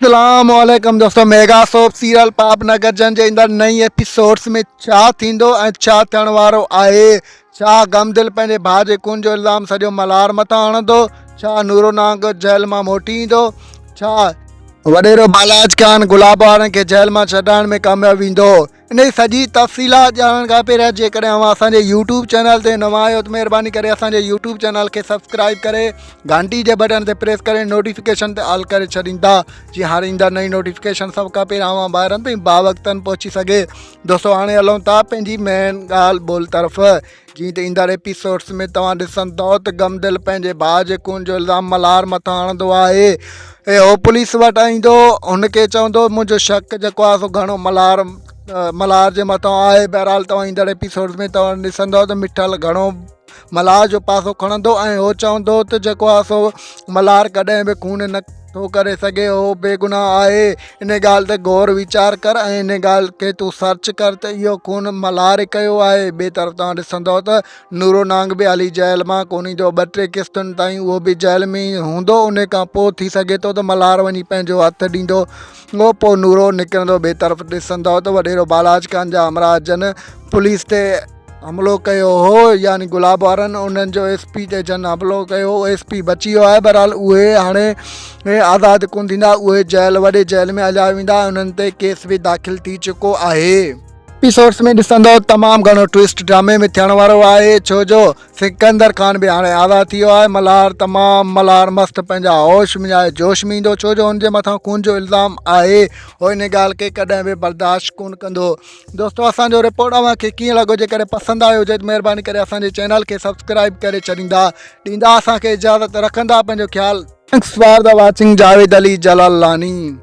اسلام عليڪم دوستو ميگا سوپ سيريل پاپ نگر جن جي ايندڙ نئين ايپيسوڊز ۾ ڇا ٿيندو ۽ ڇا ٿيڻ وارو آهي ڇا غم دل پنهنجي ڀاء جي خون جو الزام سڄو ملهار مٿان هڻندو ڇا نورو نانگ جيل مان موٽي ايندو ڇا وڏيرو بالاچ خان گلاب وارن کي جيل مان ڇڏائڻ ۾ ڪامياب ويندو انهي سڄي تفصيلات ڄاڻڻ کان پهريان جيڪڏهن اوهان اسان جي يوٽيوب چينل تي نوان آهيو ته مهرباني ڪري اسان جي يوٽيوب چينل کي سبسڪرائب ڪري گهنٽي جي بٽڻ تي پريس ڪري نوٽيفڪيشن تي آل ڪري ڇڏيندا جيئن هر ايندڙ نئين نوٽيفڪيشن سڀ کان پهريان اوهان ڀائرن تائين باوقتن پهچي سگهي. دوستو هاڻي هلون ٿا پنهنجي مين ڳالهه ٻولهه طرف. جيئن ته ايندڙ ايپيسوڊس ۾ توهان ڏسندؤ ته غم دل پنهنجي ڀاء جي خون جو الزام ملهار مٿان هڻندو آهي ۽ هو پوليس وٽ ايندو هن کي چوندو منهنجو شڪ جيڪو آهي سو گهڻو ملهار ملهار جي مٿان آهي بهرحال توهان ايندڙ ايپيسوڊس ۾ توهان ڏسندؤ ته مٺل گهڻو ملهار جو پاسو کڻندو ۽ هو چوندو ته جيڪو آهي سو ملهار ڪڏهن به خون نه ٿو ڪري سگهي هو بيگناهه آهي ان ڳالهه تي غور ويچار ڪر ۽ ان ڳالهه کي تون سرچ ڪر ته اهو خون ملهار ڪيو آهي ٻئي طرف توهان ڏسندؤ ته نورو نانگ به هلي جيل مان ڪونه ايندو ٻه ٽي قسطن تائين اهو به جيل ۾ ئي هوندو ان کان پوء ٿي سگهي ٿو ته ملهار وڃي پنهنجو هٿ ڏيندو اهو پوء نورو نڪرندو ٻئي طرف ڏسندؤ ته وڏيرو بالاچ خان جا همراهه جن پوليس تي حملو ڪيو هو يعني گلاب وارن انهن جو ايس پي تي جن حملو ڪيو هو ايس پي بچي ويو آهي بهرحال اهي هاڻي آزاد ڪونه ٿيندا اهي جيل وڏي جيل ۾ هليا ويندا انهن تي ڪيس به داخل ٿي چڪو آهي. ايپيسوڊس ۾ ڏسندو تمام گهڻو ٽوئسٽ ڊرامي ۾ ٿيڻ وارو آهي ڇو جو سڪندر خان به هاڻي آزاد ٿي ويو آهي ملهار تمام ملهار مست پنهنجا هوش وڃائي جوش ۾ ايندو ڇو جو هن جي مٿان خون جو الزام آهي هو ان ڳالهه کي ڪڏهن به برداشت ڪونه ڪندو دوستو اسان جو رپورٽ اوهان کي ڪيئن لڳو جيڪڏهن پسند آيو هجي ته مهرباني ڪري اسان جي چينل کي سبسڪرائب ڪري ڇڏيندا ڏيندا اسان کي اجازت رکندا پنهنجو خيال. Thanks for the watching Javed Ali Jalalani.